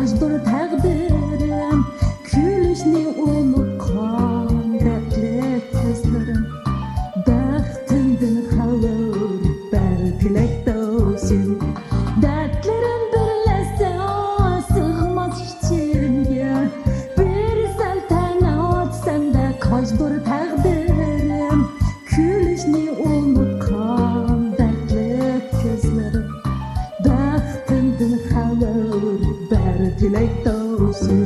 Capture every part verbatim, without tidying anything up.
مەجبۇر تەقدىرىم، كۈلۈشنى ئۇنتقان دەردلىك كۆزلىرىم. بەختىمدىن خەۋەر بەر تىلەكداشىم. دەردلىرىم بىر لەھزە سىغماس ئىچىمگە. بىر سەل تەنھا سەندە مەجبۇر تەقدىرىم. كۈلۈشنى ئۇنتقان دەردلىك كۆزلىرىم. بەختىمدىن خەۋەر بەر تىلەكداشىم.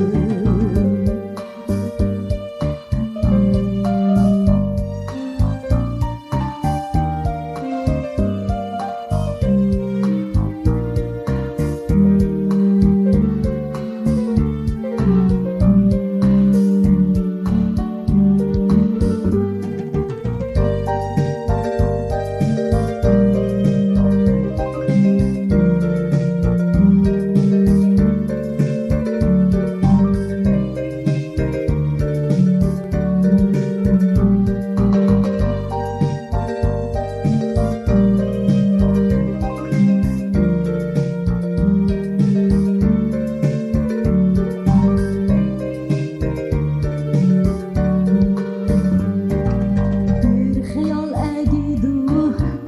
بىر خىيال ئەگىيدۇ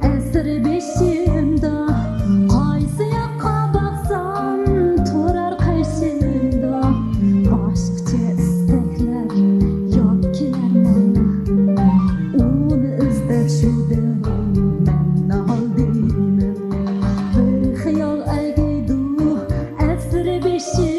ئەسىر بېشىمدا، قايسى ياققا باقسام تۇرار قېشىمدا. باشقىچە ئىستەكلەر ياد كېلەر ماڭا، ئۇنى ئىزدەپ شۇ دەم مەن ناھال دەيمەن. بىر خىيال ئەگىيدۇ ئەسىر بېشىمدا،